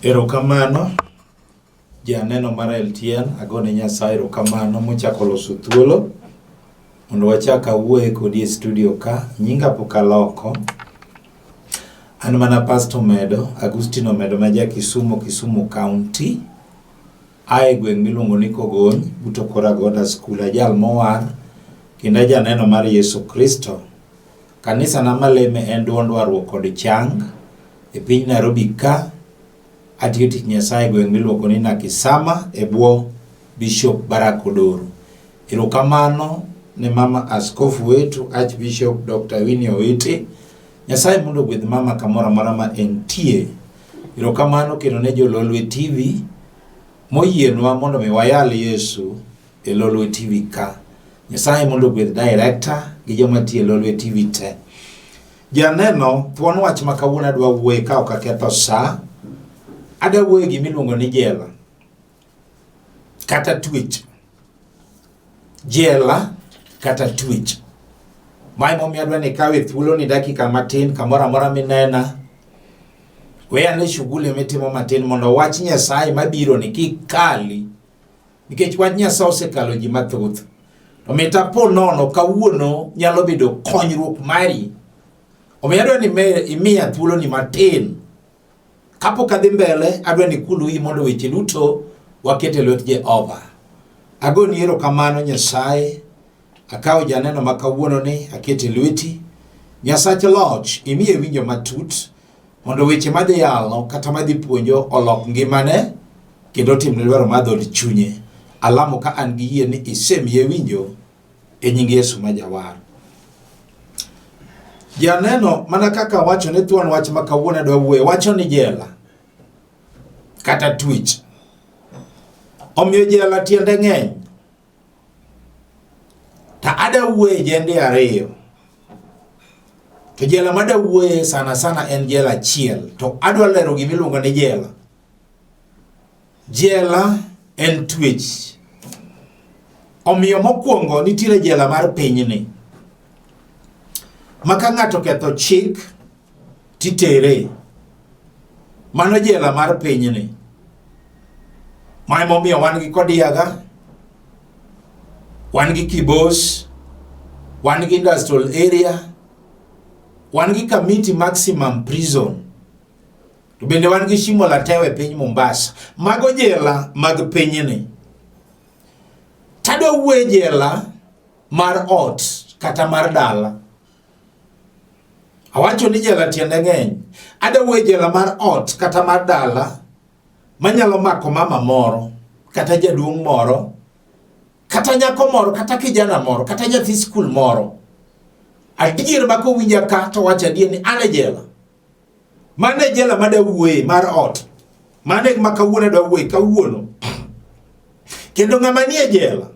Erokamano janeno mar LTN, agone Nyasaye erokamano mochako loso thuolo mondo wachak awuoye kodi e studio ka. Nyinga pok aloko. An mana Pastor Omedo, Agustino Omedo ma ja Kisumu, Kisumu County. Ae gweng' miluongo ni Kogony, but Okora Goda School, ajal mowar kendo ajaneno mar Yesu Kristo. Kanisa na maleme en duond warruok kod chang e piny Nairobi ka. Atiyo tich Nyasaye e gweng' miluongo ni Nakisama e bwo Bishop Barack Odoro. Erokamano ne mama askofu wetu Archbishop Dr. Winnie Owiti. Nyasaye mondo ogwedh mama kamoro amora ma entie. Erokamano kendo ne jo Lolwe TV moyienwa mondo mi wayal Yesu e Lolwe TV ka. Nyasaye mondo ogwedh director gi joma tiyo e Lolwe TV te. Janeno, thuon wach ma kawuono adwa wuoye ka ok aketho sa. Adwa wuoye gima iluongo ni jela kata twech. Jela kata twech. Ma emomiyo adwa ni ikawe thuolo ni dakika matin kamoro amora minena. We ane shughuli mitimo matin mondo wach Nyasaye mabiro ni kik kali. Nikech wach Nyasaye osekalo ji mathoth. To mit apo nono kawuono nyalo bedo konyruok mari. Omiyo adwa ni imiya thuoloni matin. Kapok adhi mbele, adwa ni ikul wiyi mondo weche duto waket e lwet Jehova. Agoni erokamano Nyasaye, akawo janeno ma kawuono ni akete lweti. Nyasach loch, imiye winjo matut mondo weche madhi yalo kata madhi puonjo olok ngimane kendo otimne dwaro mar dhood chunye. Alamo ka an gi yie ni isemiye winjo e nying Yesu ma Jawar. Janeno mana kaka wacho ni thuon wach ma kawuono adwa wuoye wacho ni jela kata twech. Omiyo jela tiende ng'eny. To ada wuoye jende ariyo. To jela mada wuoye sana sana en jela achiel. To adwa lero gima iluongo ni jela. Jela en twech. Omiyo mokwongo nitiere jela mar pinyni. Ma ka ng'ato oketho chik titere. Mano jela mar pinyni. Ma emomiyo wan gi Kodiaga, wan gi Kibos, wan gi industrial area, wan gi Kamiti maximum prison. To bende wan gi Shimo la Tewa e piny Mombasa. Mago jela mag pinyni. Tadwa wuoye jela mar ot kata mar dala. Awacho ni jela tiende ng'eny. Adwa wuoye jela mar ot kata mar dala manyalo mako mama moro kata jaduong' moro kata nyako moro kata kijana moro kata nyathi skul moro. Adier ma kowinja ka to wacho adier ni an e jela. Mano e jela mada wuoye mar ot. Mano e ma kawuono adwa wuoye kawuono. Kendo ng'ama nie jela,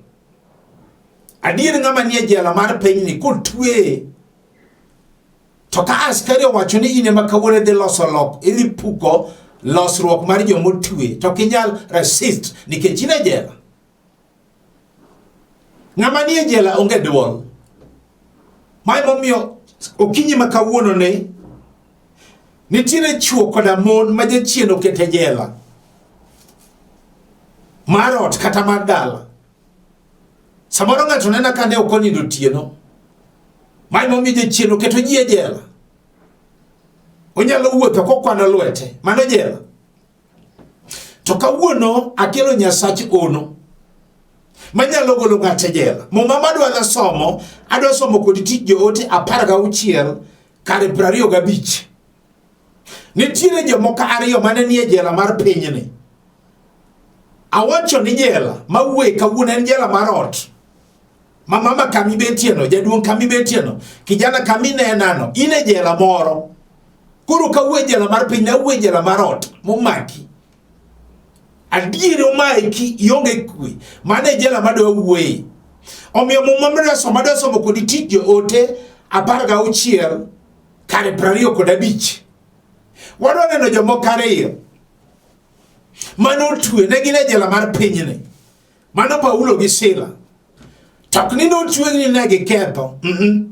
adier ng'ama nie jela mar pinyni kotweye, to ka askari owacho ni in ema kawuono idhi loso lok, idhi puko losruok mar joma otwe, to ok inyal resist nikech in e jela. Ng'ama nie jela onge duol. Ma emomiyo okinyi ma kawuono ni nitiere chwo koda mon ma jachien oketo e jela mar ot kata mar dala. Samoro ng'ato nena ka ne ok onindo otieno. Ma emomiyo jachien oketo ji e jela. Onyalo wuotho kokwano lwete, mano jela. To kawuono akelo Nyasach ono manyalo golo ng'ato e jela. Muma madwa somo, adwa somo kod tich joote 16 kare 25. Nitiere jomoko ariyo mane nie jela mar pinyni. Awacho ni jela mawuoye kawuono en jela mar ot. Ma mama kama ibetieno, jaduong' kama ibetieno, kijana kama inenano, in e jela moro. Koro kawuoyo e jela mar piny, nawuoyo e jela mar ot momaki. Adieri omaki, ionge kwe. Mano e jela madwa wuoye. Omiyo muma madwa somo, adwa somo kodi tich joote 16 kare 25. Wadwa neno jomoko ariyo mane otwe ne gin e jela mar pinyni. Mano Paulo gi Sila. To ok ni notwegi ni ne giketho. Mm -mm.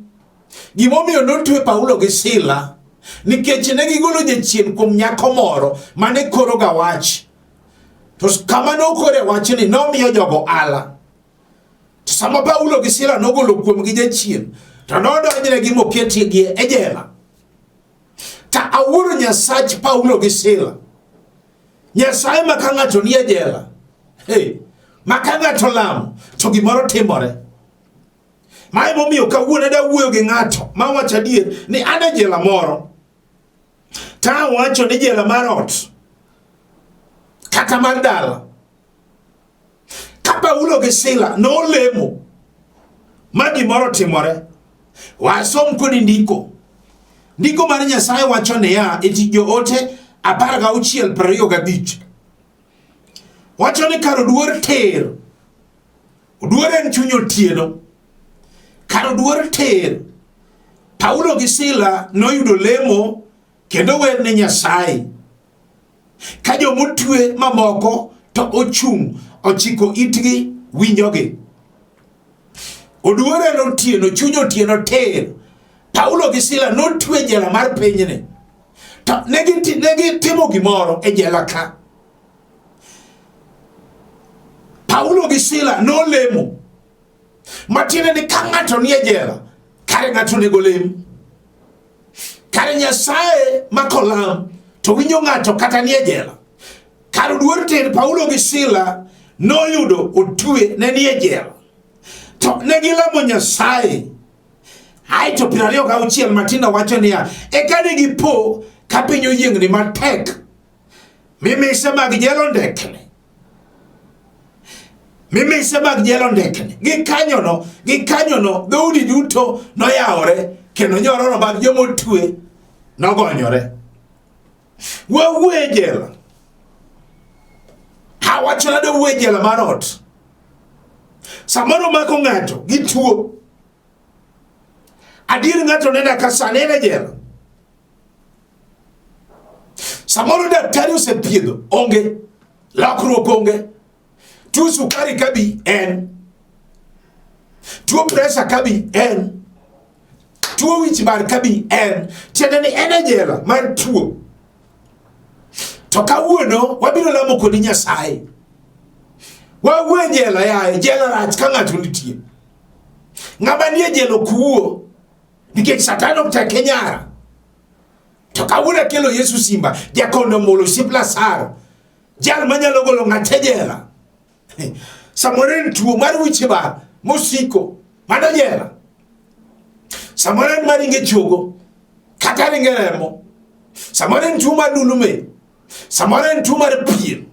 Gimomiyo notwe Paulo gi Sila Nikech ne gigolo jachien kuom nyako moro mane koroga wach. To kama nokore wachni nomiyo jogo ala. To sama Paulo gi Sila nogolo kuomgi jachien, to nodonjnegi moketgi e jela. Ta awuoro Nyasach Paulo gi Sila. Nyasaye ma ka ng'ato nie jela, hey, ma ka ng'ato lamo to gimoro timore. Ma emomiyo kawuono adwa wuoyo gi ng'ato ma wacho adier ni an e jela moro. Ta awacho ni jela mar ot kata mar dala. Ka Paulo gi Sila nolemo ma gimoro timore, wasom kodi ndiko. Ndiko mar Nyasaye wacho niya e Tich Joote 16:25. Wacho ni kar oduor tir. Oduor en chuny otieno. Kar oduor tir. Paulo gi Sila noyudo lemo kendo wer ne Nyasaye. Ka jomotwe mamoko to ochung' ochiko itgi winjogi. Oduor en otieno, chuny otieno tir. Paulo gi Sila notwe jela mar pinyni. To ne gitimo gimoro e jela ka. Paulo gi Sila nolemo. Matiende ni ka ng'ato nie jela, kare ng'ato onego lem. Kare Nyasaye ma kolam to winjo ng'ato kata nie jela. Kar oduor tir Paulo gi Sila noyudo otwe ne nie jela. To ne gilamo Nyasaye. Ae to 26 matindo wacho niya, eka ne gipo ka piny oyiengni matek, mi mise mag jela ondekni. Mi mise mag jela ondekni. Gikanyono, gikanyono dhoudi duto noyawore kendo nyororo mag joma otwe nogonyore. Wawuo e jela. Awacho nade wuo e jela mar ot. Samoro mako ng'ato gi tuo. Adier ng'ato nena ka sani en e jela. Samoro daktari osethiedho, onge. Lokruok onge. Tuo sukari kabi en. Tuo presa kabi en. Tuo wich bar kabi en. Tiende ni en e jela mar tuo. To kawuono wabiro lamo kodi Nyasaye. Wawuo e jela yaye, jela rach ka ng'ato nitie. Ng'ama nie jela ok wuo nikech Satan ok tek nyara. To kawuono akelo Yesu Simba, jakondo molo osiep Lazaro, jal manyalo golo ng'ate e jela. Samoro en tuo mar wich bar mosiko, mano jela. Samoro en mar ringe chogo, kata ringe remo. Samoro en tuo mar dulume, samoro en tuo mar pien.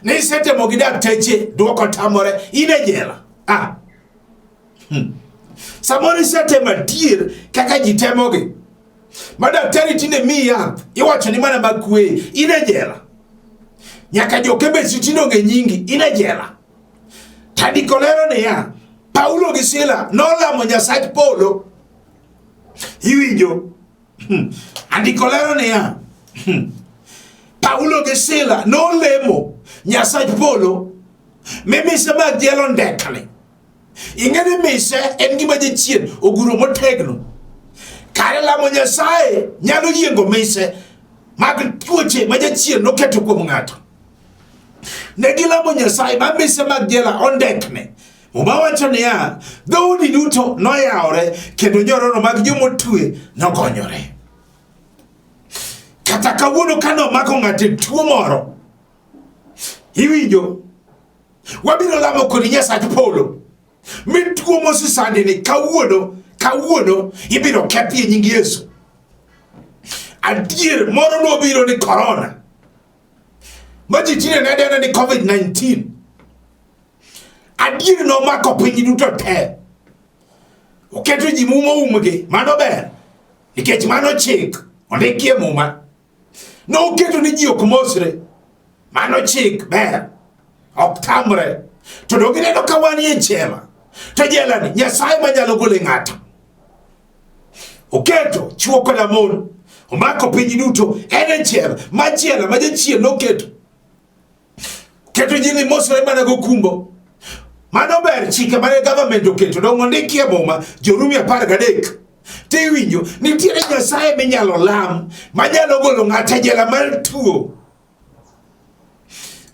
Ne isetemo gi dakteche, duoko tamore, in e jela. Ah. Samoro isetemo adier kaka ji temogi. Ma daktari tinde miyi yath, iwacho ni mana mag kwe, in e jela. Nyaka jo kembesi tinde onge nyingi, in e jela. Tandiko lero niya, Paulo gi Sila nolamo Nyasach polo. Iwinjo? Andiko lero niya, Paulo gi Sila nolemo Nyasach polo mi mise mag jela ondekni. Ing'e ni mise en gima jachien oguro motegno. Kare lamo Nyasaye nyalo yiengo mise mag tuoche ma jachien noketo kuom ng'ato. Ne gilamo Nyasaye ma mise mag jela ondekne. Muma wacho niya, dhoudi duto noyawore kendo nyororo mag jomotwe nogonyore. Kata kawuono kane omako ng'ato e tuo moro, iwinjo, wabiro lamo kodi Nyasach polo mi tuo mosesandi ni kawuono, kawuono ibiro kethi e nying Yesu. Adier moro nobiro ni korona ma ji tinde ne dende ni COVID-19. Adier nomako piny duto te. Oketo ji mumo umgi, mano ber nikech mano chik ondikie muma. Noketo ni ji ok mosre, mano chik ber, ok tamre. To dong ineno ka wan e jela, to jela ni Nyasaye manyalo gole ng'ato. Oketo chwo koda mon, omako piny duto, en e jela, ma jela ma jachien noketo. Keto ji ni mosre mana gokumbo. Mano ber chike mane government oketo, dong ondikie muma, Jorumi 13. Tiwinjo nitiere Nyasaye minyalo lam manyalo golo ng'ato e jela mar tuo.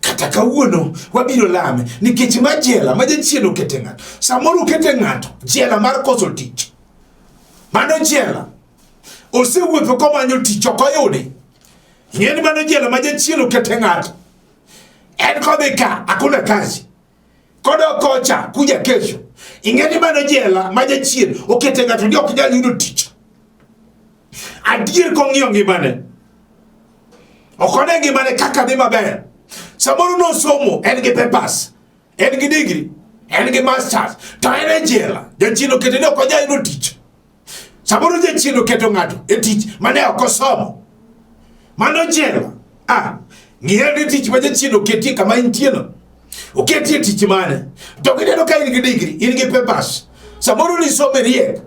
Kata kawuono wabiro lame nikech ma jela ma jachien okete ng'ato. Samoro okete ng'ato jela mar koso tich. Mano jela. Osewuotho komanyo tich ok oyudi. Ing'e ni mano jela ma jachien okete ng'ato. En kodhi ka hakuna kazi. Kodok kocha kuja kesho. Ing'e ni mano jela ma jachien okete ng'ato ni ok nyal yudo tich. Adier kong'iyo ngimane. Ok one ngimane kaka dhi maber. Samoro nosomo en gi papers, en gi degree, en gi masters, to en e jela. Jachien okete ni ok onyal yudo tich. Samoro jachien oketo ng'ato e tich mane ok osomo. Mano jela. Ah, ng'iyo ni tich ma jachien oketie kama intieno. Oketie tich mane? To gineno ka in gi degree, in gi papers. Samoro nisomo riek.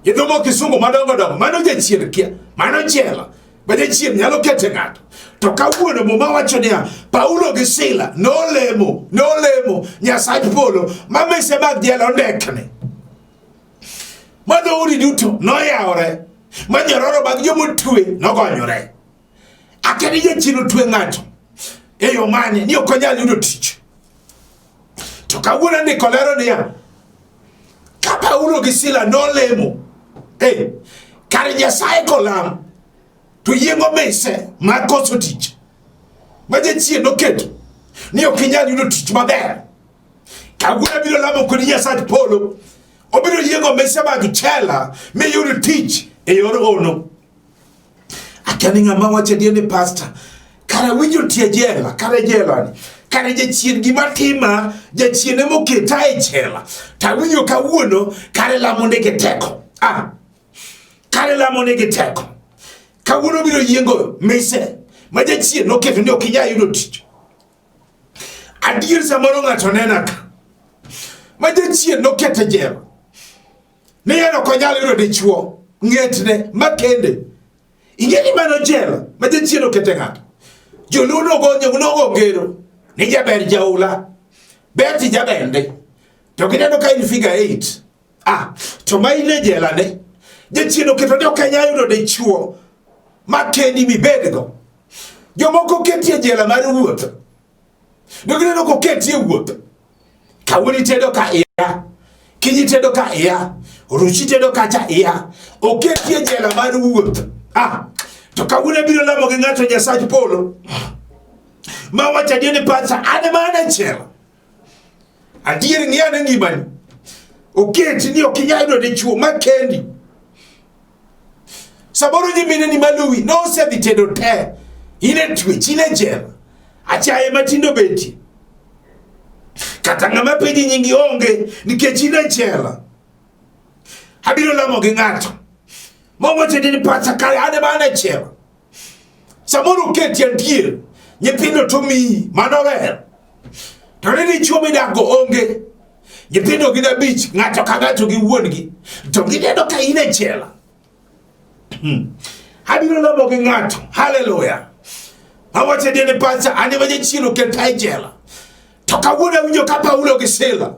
Idhomo kisungu madongo dongo. Mano jachien kia. Mano jela. Ma jachien nyalo kete ng'ato. To kawuono Muma wacho niya, Paulo gi Sila nolemo, nolemo Nyasach polo ma mise mag jela ondekni. Ma dhoudi duto noyawore, ma nyororo mag joma otwe nogonyore. Akia ni jachien otwe ng'ato e yo mane ni ok onyal yudo tich. To kawuono ndiko lero niya, ka Paulo gi Sila nolemo, kar Nyasaye kolam to yiengo mise mar koso tich ma jachien noketo ni ok inyal yudo tich maber. Kawuono abiro lamo kodi Nyasach polo, obiro yiengo mise mag chela miyud tich e yor hono. Akia ni ng'ama wacho adier ni pastor, kara winjo tie jela, kara jela ni, kara jachien gima tima, jachien ema oketa e jela. Tawinjo kawuono kare lamo nigi teko. Ah, kare lamo nigi teko. Kawuono biro yiengo mise ma jachien noketo ni ok inyal yudo tich. Adier samoro ng'ato nena ka ma jachien noketo e jela ni en ok onyal yudo dichwo ng'etne makende. Ing'e ni mano jela ma jachien okete ng'ato. Joluo nogonyo nogo ngero ni jaber jaula ber ti jabende to gineno ka in figure 8. Ah, to ma in e jela ne jachien oketo ni ok anyal yudo dichwo makendi mibedgo. Jomoko oketi e jela mar wuoth. Gineno koketi e wuoth. Kawuono itedo ka iya, kiny itedo ka iya, oruchi itedo kacha iya. Oketi e jela mar wuoth. Ah, to kawuono abiro lamo gi ng'ato Nyasach polo. Ma wacho adier ni pacha an ema an e jela. Adier ng'i ane ngimani. Oketi ni ok inyal yudo dichwo ma kendi. Samoro nyimineni maluwi nosedhi tedo te. In e twech, in e jela. Achaye matindo betie. Kata ng'ama penji nyingi onge nikech in e jela. Abiro lamo gi ng'ato. Mowacho ni pacha kare an ema an e jela. Samoro oketi adier, nyithindo to miyi, mano ber. To ni dichwo midakgo onge, nyithindo gin abich, ng'ato ka ng'ato gi wuon-gi, to gineno ka in e jela. Abiro lamo gi ng'ato, haleluya. Awacho adier ni pacha, an ema jachien oketa e jela. To kawuono awinjo ka Paulo gi Sila,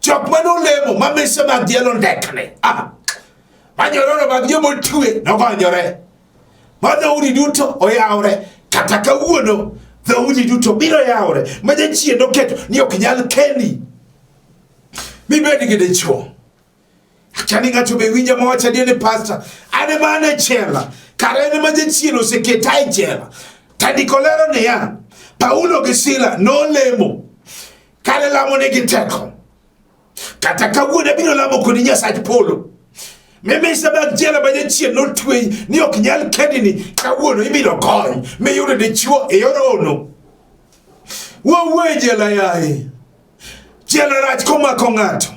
jok mane olemo ma mise mag jela ondekni. Ah, ma nyororo mag joma otwe nogonyore. Ma dhoudi duto oyawre, kata kawuono dhoudi duto biro yawre ma jachien noketo ni ok nyal kendi mibed gi dichwo. Akia ni ng'ato be winja mawacho adier ni pastor, an ema an e jela, kara en ema jachien oseketa e jela. Tandiko lero niya, Paulo gi Sila nolemo, kare lamo nigi teko. Kata kawuono abiro lamo kodi Nyasach polo. Mimisa mag jela ma jachien notweyi ni ok nyal kendi ni kawuono ibiro gony miyudo dichwo e yor hono. Wawuo e jela yaye. Jela rach komako ng'ato.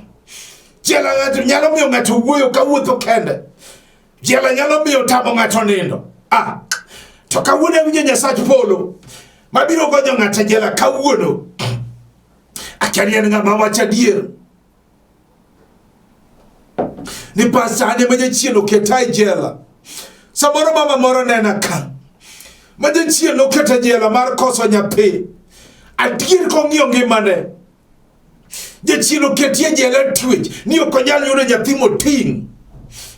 Jela ng'ato nyalo miyo ng'ato wuoyo kawuotho kende. Jela nyalo miyo tamo ng'ato nindo. Ah, to kawuono awinjo Nyasach polo mabiro gonyo ng'ato e jela kawuono. Akia ni en ng'ama wacho adier. Ni pastor an ema jachien oketa e jela. Samoro mama moro nena ka. Ma jachien oketa e jela mar koso nyathi. Adier kong'iyo ngimane. Jachien oketi e jela twech ni ok onyal yudo nyathi moting'.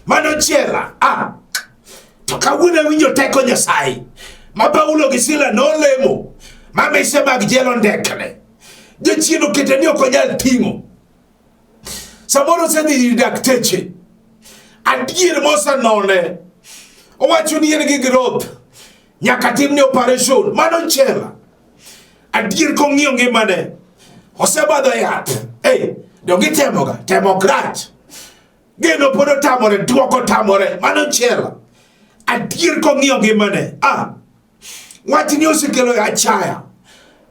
Mano jela. Ah. To kawuono awinjo teko Nyasaye ma Paulo gi Sila nolemo ma mise mag jela ondekne. Jachien okete ni ok onyal ting'o. Samoro osedhi ir dakteche. Adier mosenone. Owacho ni en gi growth. Nyaka timne operation. Mano jela. Adier kong'iyo ngimane. Osebadho yath. Hey, donge itemoga? Temo ok rach. Geno pod otamore, duoko otamore. Mano jela. Adier kong'iyo ngimane. Ah, wachni osekelo achaya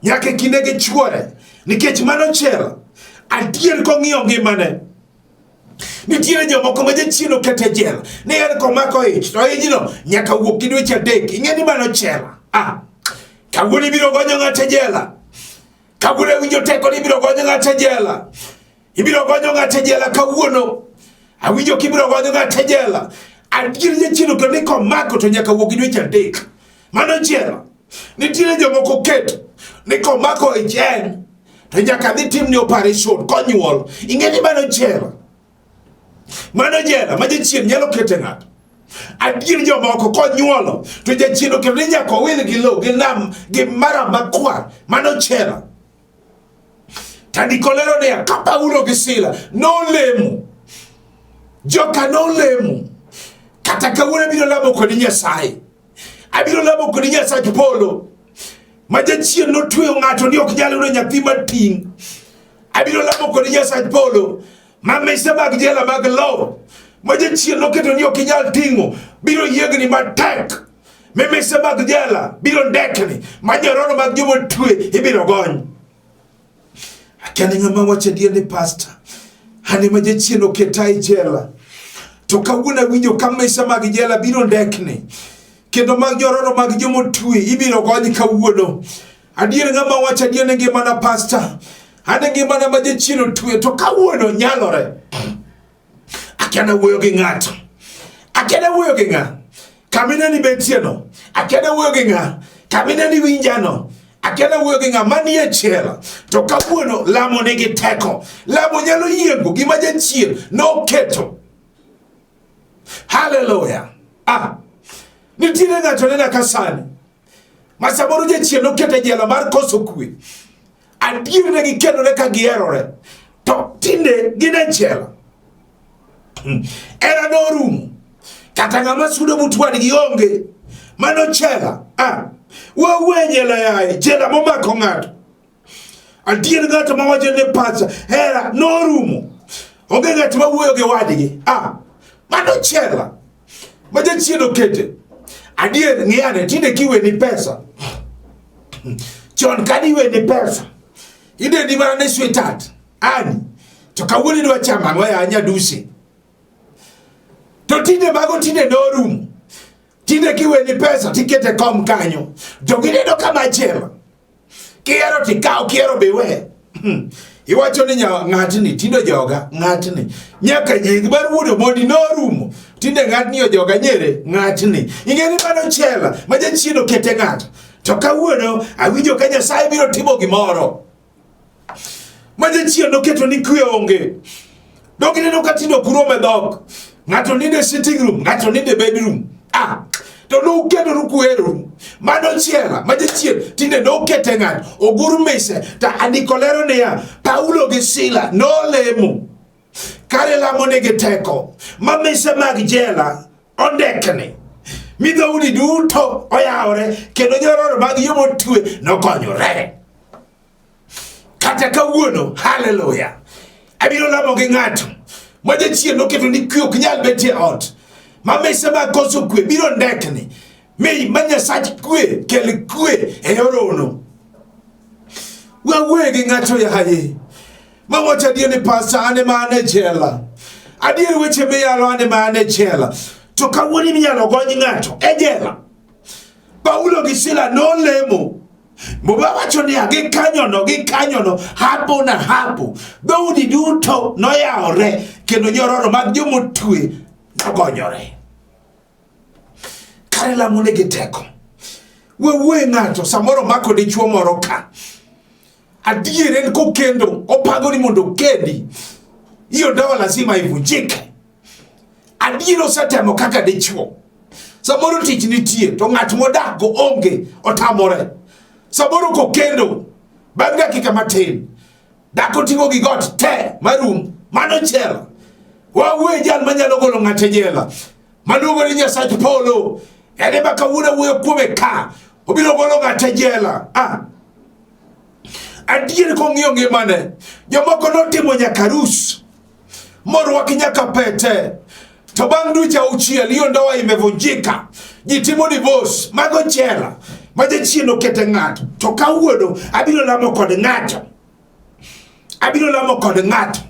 nyaka e kinde gi chuore nikech mano jela. Adier kong'iyo ngimane. Nitiere jomoko ma jachien oketo e jela ni en komako ich to ijno nyaka wuok gi dweche 3. Ing'e ni mano jela. Ah, kawuono ibiro gonyo ng'ato e jela. Kawuono awinjo teko ni ibiro gonyo ng'ato e jela. Ibiro gonyo ng'ato e jela kawuono. Awinjo kibiro gonyo ng'ato e jela. Adier jachien oketo ni komako to nyaka wuog gi dweche 3. Mano jela. Nitiere jomoko keto ni komako ich en to nyaka dhi timne operation konyuol. Ing'e ni mano jela. Mano jela ma jachien nyalo kete ng'ato. Adier jomoko konyuolo to jachien oketo ni nyaka owil gi lowo gi nam gi mara makwar. Mano jela. Tandiko lero niya, ka Paulo gi Sila nolemo, joka nolemo, kata kawuono abiro lamo kodi Nyasaye, abiro lamo kodi Nyasach polo, ma jachien notweyo ng'ato ni ok nyal yudo nyathi mating'. Abiro lamo kodi Nyasach polo, ma mise mag jela mag lowo, ma jachien noketo ni ok inyal ting'o, biro yiegni matek. Mi mise mag jela biro ndekni, ma nyororo mag joma otwe ibiro gony. Akia ni ng'ama wacho adier ni pasta, an ema jachien oketa e jela. To kawuono awinjo ka mise mag jela biro ndekni, kendo mag nyororo mag joma otwe ibiro gony kawuono. Adier ng'ama wacho adier ni ngimana pasta, an e ngimana ma jachien otwe, to kawuono nyalore. Akia na wuoyo gi ng'ato. Akia na wuoyo gi ng'a. Kamine ni betieno. Akia na wuoyo gi ng'a. Kamine ni winjano. Akia na wuoyo gi ng'a manie jela. To kawuono lamo nigi teko. Lamo nyalo yiengo gima jachien noketo. Haleluya. Ah. Nitiere ng'ato nena ka sani. Ma samoro jachien noketo e jela mar koso kwe. Adier ne gikelore ka giherore. To tinde gin e jela. Era norumo. Kata ng'ama sudo but wadgi onge. Mano jela. Ah. Wawuo e jela yaye. Jela momako ng'ato. Adier ng'ato mawacho ni pacha hera norumo. Onge ng'at ma wuoyo gi wadgi. Ah. Mano jela. Ma jachien okete. Adier ng'iyane tinde kiweni pesa. Chon kani iweni pesa. Idendi mana ni sweetheart. Ani. To kawuono idwa chamo ang'o ya nyadusi. To tinde mago tinde norumo. Tinde kiweni pesa tikete kom kanyo. To gineno kama jela. Kihero tikaw, kihero be iwe. Iwacho ni ng'atni tinde ojoga, ng'atni. Nyaka nying mar wuon Omondi norumo. Tinde ng'atni ojoga nyere, ng'atni. Ing'e ni mano jela ma jachien okete ng'ato. To kawuono awinjo ka Nyasaye biro timo gimoro. Ma jachien noketo ni kwe onge. Donge ineno ka tinde ok urom e dhok. Ng'ato nindo e sitting room, ng'ato nindo e bedroom. Ah, to nukedoru kuheroru. Mano jela ma jachien tinde nokete ng'ato ogur mise to andiko lero niya Paulo gi Sila nolemo kare lamo nigi teko ma mise mag jela ondekni mi dhoudi duto oyawore kendo nyororo mag yo motwe nokonyore. Kata kawuono, haleluya, abiro lamo gi ng'ato ma jachien noketo ni kwe ok nyal betie ot, ma mise mag koso kwe biro ndekni, mi ma Nyasach kwe kel kwe e orono. Wawuoye gi ng'ato yaye, ma wacho adier ni pasta an ema an e jela. Adier weche miyalo an ema an e jela. To kawuono inyalo gony ng'ato e jela. Paulo gi Sila nolemo. Muma wacho niya, gikanyono, gikanyono, hapo na hapo, dhoudi duto noyawore kendo nyororo mag jomotwe nogonyore. Kare lamo nigi teko. Wawuoye ng'ato samoro mako dichuo moro ka. Adier en kokendo, opago ni mondo okendi. Hiyo ndoa lazima ivunjike. Adier osetemo kaka dichuo. Samoro tich nitie to ng'at modak go onge, otamore. Samoro kokendo bang' dakika matin dhako ting'o gi got te marum, mano jela. Wawuoye jal manyalo golo ng'ato e jela, maluongo ni Nyasach polo. En ema kawuono awuoyo kuome ka, obiro golo ng'ato e jela. Ah. Adier kong'iyo ngimane, jomoko notimo nyaka arus morwaki nyaka pete, to bang' dweche auchiel hiyo ndoa imevunjika, ji timo divorce. Mago jela ma jachien okete ng'ato. To kawuono abiro lamo kod ng'ato, abiro lamo kod ng'ato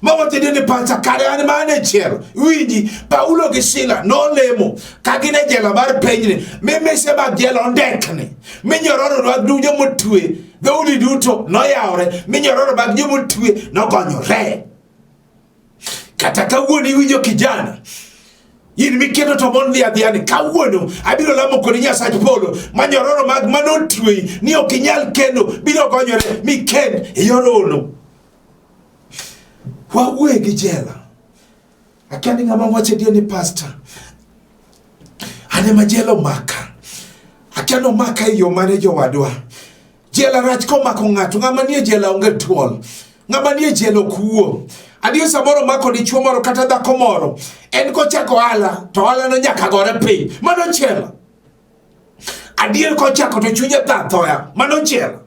mawacho ni pacha kare an ma an e jela. Winji, Paulo gi Sila nolemo ka gin e jela mar pinyni, mi mise mag jela ondekni, mi nyororo mag dujo motwe dhoudi duto noyawore, mi nyororo mag jomotwe nogonyore. Kata kawuono iwinjo kijana in miketo to mon dhi adhiya ni kawuono abiro lamo kodi Nyasach polo ma nyororo mag manotweyi ni ok inyal kendo biro gonyore mi kend e yor ono. Wawuoye gi jela. Akia ni ng'ama wacho adier ni pasta, an ema jela omaka. Akia ni omaka e yo mane jowadwa. Jela rach komako ng'ato, ng'ama nie jela onge tuol. Ng'ama nie jela ok wuo. Adier samoro omako dichuo moro kata dhako moro, en kochako ohala to ohalano nyaka gore piny. Mano jela. Adier kochako to chunye tho athoya. Mano jela.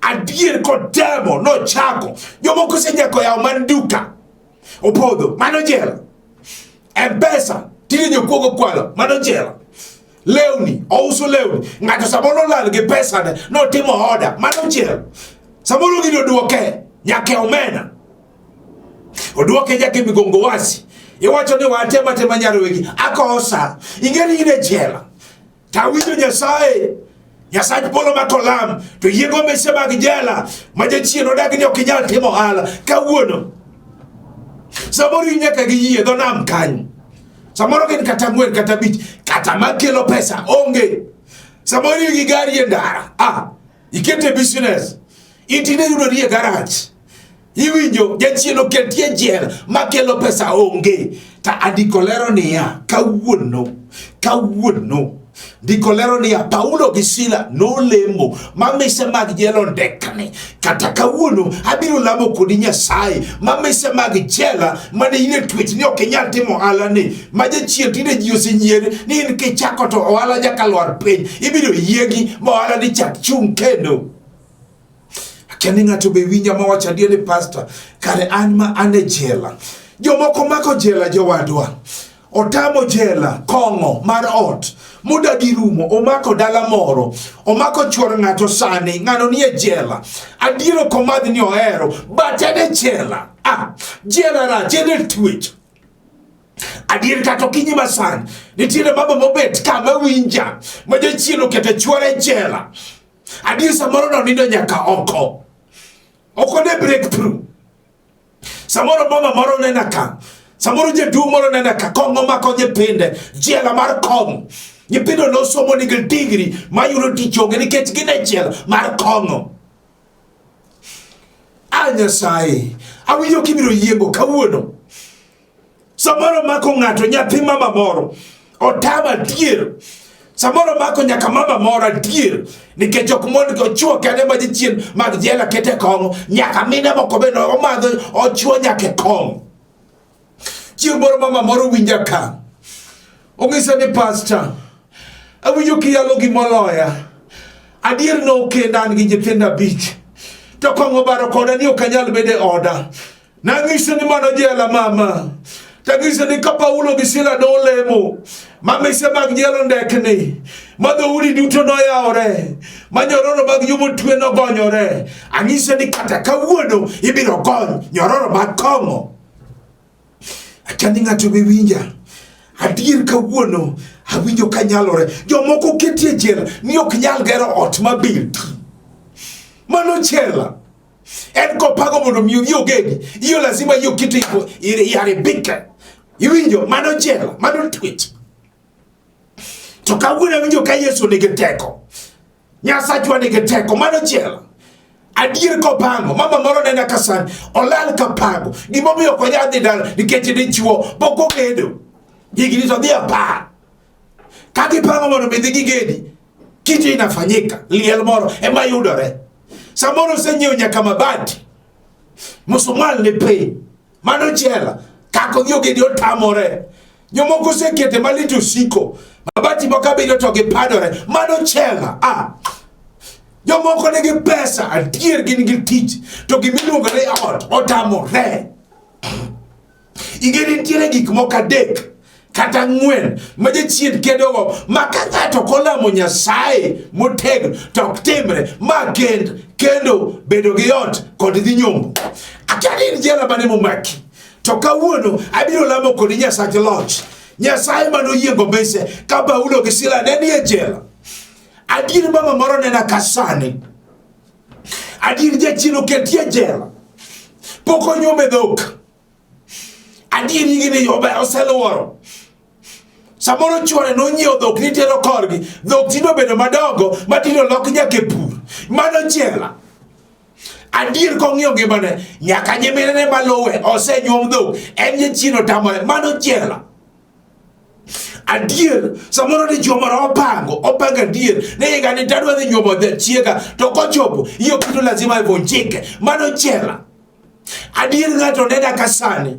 Adier kotemo nochako. Jomoko osenyako yawo man duka opodho. Mano jela. M-Pesa tinde jokuogo kwalo. Mano jela. Lewni, ouso lewni. Ng'ato samoro olal gi pesane, notimo order. Mano jela. Samoro gino oduoke nyaka e omena. Oduoke nyaka e migongo wasi. Iwacho ni watema tema nyar wegi. Akosa. Ing'e ni in e jela. Tawinjo Nyasaye. Nyasach polo ma kolam to yiego mise mag jela ma jachien odagi ni ok inyal timo ohala kawuono. Samoro in nyaka gi yie dho nam kanyo. Samoro gin kata ang'wen kata abich kata makelo pesa onge. Samoro in gi gari e ndara. Ah, ikete business. In tinde yudori e garage. Iwinjo jachien oketi e jela makelo pesa onge. Ta andiko lero niya, kawuono, kawuono ndiko lero niya, Paulo gi Sila nolemo ma mise mag jela ondekni. Kata kawuono abiro lamo kodi Nyasaye ma mise mag jela mane in e twech ni ok inyal timo ohala ni, ma jachien tinde ji osenyieri ni in kichako to ohala nyaka lwar piny, ibiro yiegi ma ohala ni chak chung' kendo. Akia ni ng'ato be winja mawacho adier ni pastor, kare an ma an e jela. Jomoko mako jela jowadwa. Otamo jela kong'o mar ot modagi rumo, omako dala moro, omako chuor ng'ato sani, ng'ano nie jela. Adier ok omadh ni ohero, but en e jela. Ah, jela rach, en e twech. Adier kata okinyi masani, nitiere mama mobet ka mawinja, ma jachien oketo chuore e jela. Adier samoro nonindo nyaka oko. Ok one breakthrough. Samoro mama moro nena ka. Samoro jaduong' moro nena ka. Kong'o mako nyithinde. Jela mar kong'o. Nyithindo nosomo nigi digri mayudo tich onge nikech gin e jela mar kong'o. A Nyasaye, awinjo kibiro yiengo kawuono. Samoro mako ng'ato nyathi mama moro otama adier. Samoro mako nyaka mama moro adier nikech ok mon go chuo kende ma jachien mag jela kete kong'o, nyaka mine moko bende omadho ochuo nyaka e kong'o. Chieng' moro mama moro winja ka ong'isa ni pastor, awinjo kiyalo gimoloya. Adier nokenda an gi nyithindo abich to kong'o obaro koda ni ok anyal bedo e oda. Nang'ise ni mano jela mama. Tang'ise ni ka Paulo gi Sila nolemo, ma mise mag jela ondekni, ma dhoudi duto noyawore, ma nyororo mag jomotwe nogonyore. Ang'ise ni kata kawuono ibiro gony nyororo mag kong'o. Akia ni ng'ato be winja. Adier kawuono awinjo ka nyalore. Jomoko keti e jela ni ok nyal gero ot mabit. Mano jela. En kopago mondo mi odhi ogedi, hiyo lazima hiyo kitu iharibike. Iwinjo, mano jela, mano twech. To kawuono awinjo ka Yesu nigi teko. Nyasachwa nigi teko, mano jela. Adier kopango, mama moro nena ka sani, olal kapango. Gimomiyo ok onyal dhi dala nikech dichuo pok ogedo. Higni to dhi 10. Ka gipango mondo mi dhi gigedi, kitu inafanyika, liel moro ema yudore. Samoro osenyiewo nyaka mabati, musumwal ni piny, mano jela, kaka odhi ogedi otamore. Jomoko osekete malit osiko, mabati moko abiriyo to gipadore, mano jela. Ah. Jomoko nigi pesa, adier gin gi tich, to gimiluongo ni ot otamore. Ing'e nitiere gik moko 3 kata 4 ma jachien kedogo, ma ka ng'ato ok olamo Nyasaye motegno to ok timre, ma kend kendo bedo gi ot kod dhi nyombo. Akia ni in jela mane momaki, to kawuono abiro lamo kodi Nyasach loch, Nyasaye mane oyiengo mise ka Paulo gi Sila ne nie jela. Adier mama moro nena ka sani, adier jachien oketi e jela, pok onyuome dhok. Adier higni oseluoro. Samoro chuore nonyiewo dhok nitero korgi, dhok tinde obedo madongo ma tinde olok nyaka e pur. Mano jela. Adier kong'iyo ngimane, nyaka nyiminene maluwe osenyuom dhok, en jachien otamore, mano jela. Adier samoro dichuo moro opango adier ni higa ni tadwa dhi nyuomo chiega, to kochopo hiyo kitu lazima ivunjike, mano jela. Adier ng'ato nena ka sani,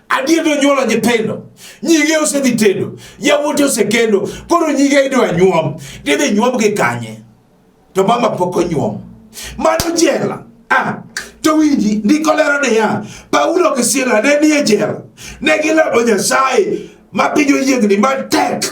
adier nonyuolo nyithindo, nyige osedhi tedo, yawuote osekendo, koro nyige idwa nyuom, tidhi nyuomgi kanye? To mama pok onyuom. Mano jela. Ah, to winji, ndiko lero niya, Paulo gi Sila ne nie jela, ne gilamo Nyasaye ma piny oyiengni matek,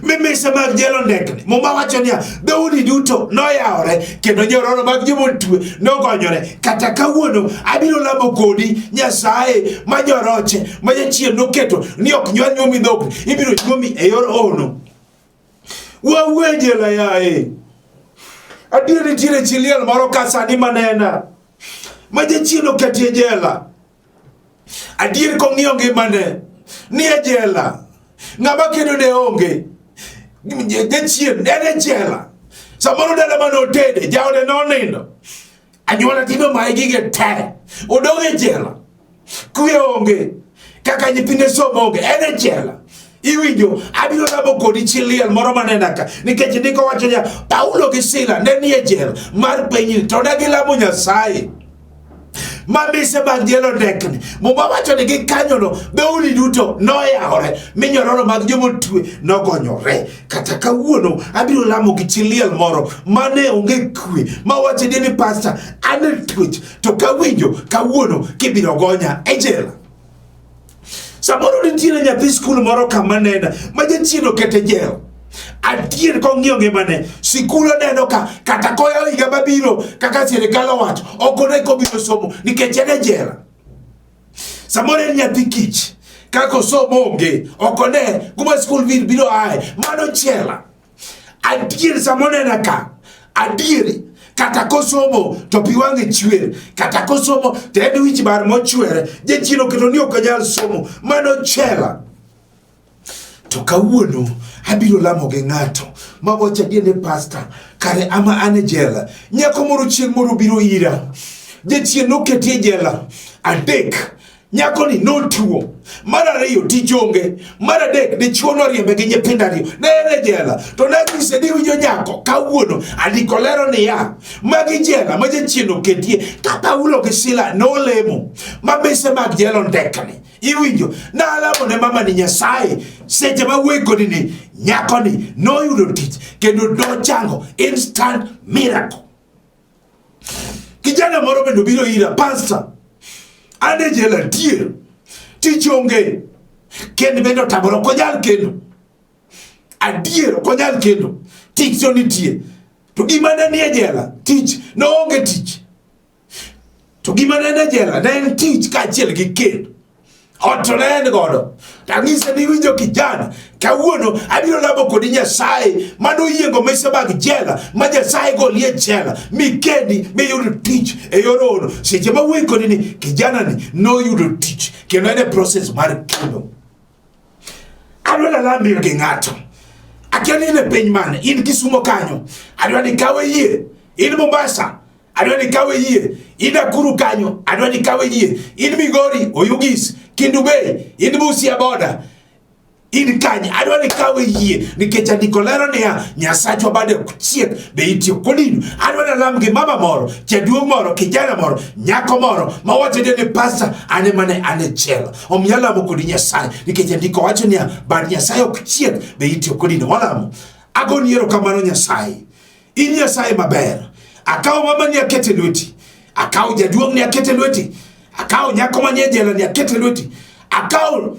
mi mise mag jela ondekni. Muma wacho niya, dhoudi duto noyawore kendo nyororo mag joma otwe nogonyore. Kata kawuono abiro lamo kodi Nyasaye ma nyoroche ma jachien noketo ni ok nyal nyuomi dhokni, ibiro nyuomi e yor ono. Wawuo e jela yaye. Adier nitiere chi liel moro ka sani manena ma jachien oketi e jela. Adier kong'iyo ngimane ni e jela, ng'ama kedo ne onge, jachien en e jela. Samoro dala mane otede, jaode nonindo, anyuola tinde omaye gige te, odong' e jela, kwe onge, kaka nyithinde somo onge, en e jela. Iwinjo, abiro lamo kodi chi liel moro manena ka, nikech ndiko wacho niya, Paulo gi Sila ne nie jela mar pinyni, to ne gilamo Nyasaye ma mise mag jela ondekni. Muma wacho ni gikanyono dhoudi duto noyawore, mi nyororo mag joma otwe nogonyore. Kata kawuono abiro lamo gi chi liel moro mane onge kwe, ma wacho ni pasta, an e twech, to kawinjo kawuono kibiro gonya e jela. Samoro nitiere nyathi skul moro kama nena ma jachien okete jela. Adier kong'iyo ngimane, sikul oneno ka kata koyawo higa mabiro kaka sirikal owacho, ok one kobiro somo nikech en e jela. Samoro en nyathi kich, kaka osomo onge, ok one kuma skul biro aye, mano jela. Adier sama onena ka, adier kata kosomo to pi wang'e chwer, kata kosomo to en wich bar mochwere, jachien oketo ni ok onyal somo, mano jela. To kawuono abiro lamo gi ng'ato ma wacho adier ni pasta, kare ama an e jela. Nyako moro chieng' moro biro ira, jachien noketi e jela 3. Nyakoni notuo, mar 2 tich onge, mar 3 dichuo noriembe gi nyithindo 2, ne en e jela. To nanyise ni winjo nyako, kawuono andiko lero niya, magi jela ma jachien oketie, ka Paulo gi Sila nolemo ma mise mag jela ondekni. Iwinjo, nalamo ne mama ni Nyasaye, seche ma wuoyi kodi ni nyakoni noyudo tich kendo nochango, instant miracle. Kijana moro bende obiro ira, pastor, an e jela adier, tich onge, kend bende otamore, ok onyal kendo. Adier ok onyal kendo, tich to nitie. To gima ne nie jela, tich, noonge tich. To gima ne en e jela, ne en tich kaachiel gi kend. Ot to ne en godo. Tang'ise ni winjo kijana, kawuono abiro lamo kodi Nyasaye manoyiengo mise mag jela, ma Nyasaye golie jela, mi kendi, miyud tich e yor ono. Seche ma wuoyi kodi ni, kijana ni noyudo tich, kendo en e process mar kendo. Adwa nalamir gi ng'ato. Akia ni in e piny mane, in Kisumo kanyo. Adwa ni kawe yie, in Mombasa. Adwa ni kawe yie, in Nakuru kanyo. Adwa ni kawe yie, in Migori, Oyugis, Kendu Bay, in Busia boda. In kanye? Adwa ni kawe yie nikech andiko lero niya, Nyasachwa bade ok chiek, be itiyo kodino. Adwa ni alam gi mama moro, jaduong' moro, kijana moro, nyako moro ma wacho ni pasta an ema ne an e jela. Omiyo alamo kodi Nyasaye nikech andiko wacho niya, bad Nyasaye ok chiek, be itiyo kodino. Walamo. Agoni erokamano Nyasaye. In Nyasaye maber. Akawo mama ni akete lweti. Akawo jaduong' ni akete lweti. Akawo nyako manie jela ni akete lweti. Akawo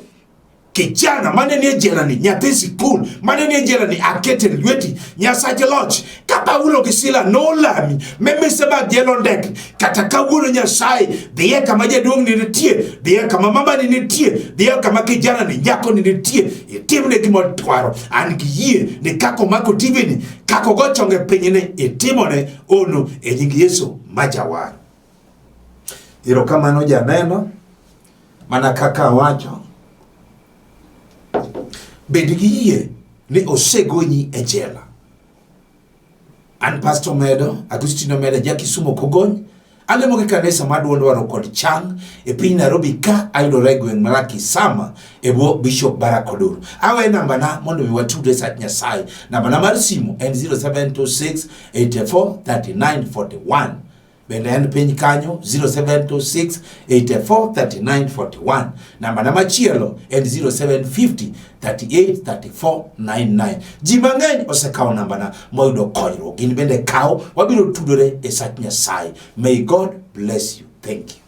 kijana mane nie jela ni, nyathi sikul mane nie jela ni akete lweti. Nyasach loch, ka Paulo gi Sila nolami memise mag jela ondek, kata kawuono Nyasaye, dhiye kama jaduong' ni nitie, dhiye kama mama ni nitie, dhiye kama kijana ni, nyako ni nitie, itimne gima odwaro. An gi yie ni kaka omako TV ni, kaka ogo chonge piny ni, itimone ono e nying Yesu ma Jawar. Erokamano janeno, mana kaka awacho, bed gi yie ni osegonyi e jela. An Pastor Medo, Agustino Medo, ja Kisumo Kogony, alemo gi kanisa mar duond waro kod chang e piny Nairobi ka ayudore e gweng' mar Kisama e bwo Bishop Barack Odur. Awe nambana mondo mi watudre sach Nyasaye. Nambana mar simu en 0726 84 39 41. Bende en piny kanyo 0726 84 39 41. Nambana machielo en 0750 38 34 99. Ji mang'eny osekawo nambana moyudo konyruok. Gin bende kaw, wabiro tudore e sach Nyasaye. May God bless you. Thank you.